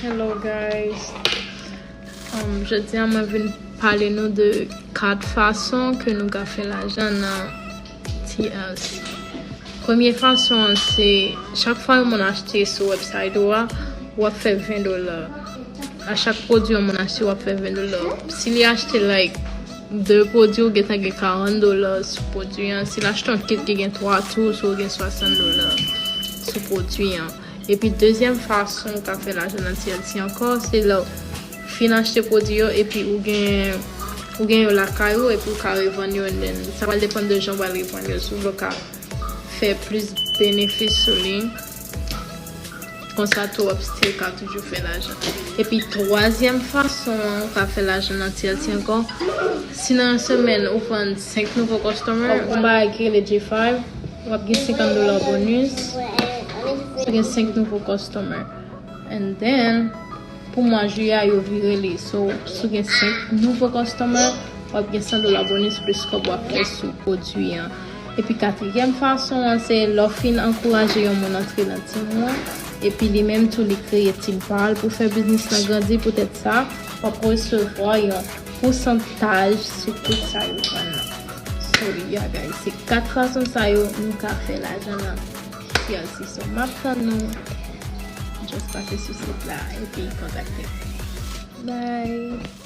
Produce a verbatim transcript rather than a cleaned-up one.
Hello guys. Um, jodi a mwen vin pale nou de kat fason ke nou ka fè lajan nan T L C. Premye fason an se chak fwa yon moun achte sou website ou a, w ap fè ven dola. A chak pwodui yon moun achte, w ap fè ven dola. Si li achte like de pwodui, ou gentan gen karant dola sou pwodui an. Si l achte yon kit ki gen twa tours, ou gen swasant dola sou pwodui an. Epi dezyèm fason ou ka fè lajan nan T L C ankò, se lè w fin achte pwodui yo epi ou gen ou gen yo lakay ou epi ou ka revann yo, and then sa pral depann de jan w pral revann yo, si w vle w ka fè plis benefis sou li. Konsa tou w ap still ka toujou fè lajan. Epi twazyèm fason an ou ka fè lajan nan T L C ankò, si nan yon semèn ou vann senk nouvo customer, ou bay ki rele J five, w ap gen senkant dola bonus. Si w gen senk nouvo customer. And then, pou mwa jiyè a, yo vire li. So, si w gen senk nouvo customer, w ap gen san dola bonus plis kòb w ap fè sou pwodui an. Epi katriyèm fason an, se lè w fin ankouraje yon moun antre nan team ou an, epi li menm tou li kreye team pa l pou fè biznis lan grandi, poutèt sa, w ap resevwa yon pousantaj sou tout sa yo vann nan. So, yeah, guys, se kat fason sa yo nou ka fè lajan nan T L C. So, m ap tann nou. Just pase sou sit la epi kontakte m. Bye!